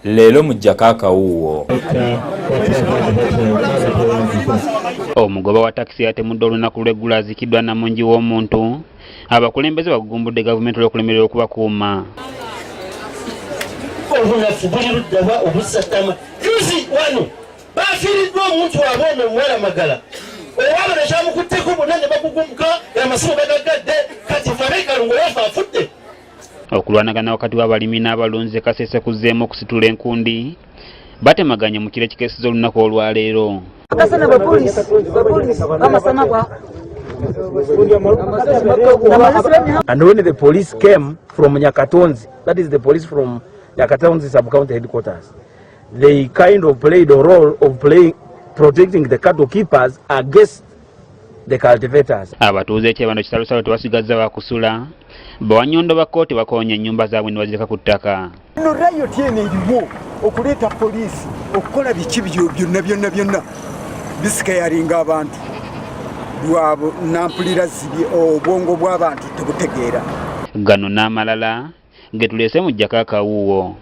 Leero muggyako akawuuwo. Omugoba wa takisi yatemuddwa olunaku lw'eggulo aziikiddwa namungi w'omuntu. Abakulembeze bagugumbudde gavumenti olw'okulemererwa okubakuuma. Obunafu buli luddawa obusattama juzi wano bafiiriddwa omuntu waabwe ono omuwala Magala owaabwe nekyamukutteko bonna ne bagugumuka amasimu bagaggadde kati fabekalungu wafe afudde. Okulwanagana wakati w'abalimi n'abalunzi e Kasese kuzzeemu okusitula enkundi. Batemaganye mu kiro ekikeesezza olunaku olwaleero. And when the police came from Nyakatonzi, that is the police from Nyakatonzi sub-county headquarters, they kind of played a role of protecting the cattle keepers against the cultivators. Abatuuze e Kyebando kisalosalo tebasigazza wakusula. Bawanyondo ba kkooti bakoonya ennyumba zaabwe ne bazireka ku ttaka. Eno riot eno eriwo okuleeta poliisi okukola biki byonna byonna byonna bisikayaringa abantu lwabo nampulira zibye obwongo bw'abantu tebutegeera. Gano n'amalala ge tuleese mu Jjako Akawuuwo.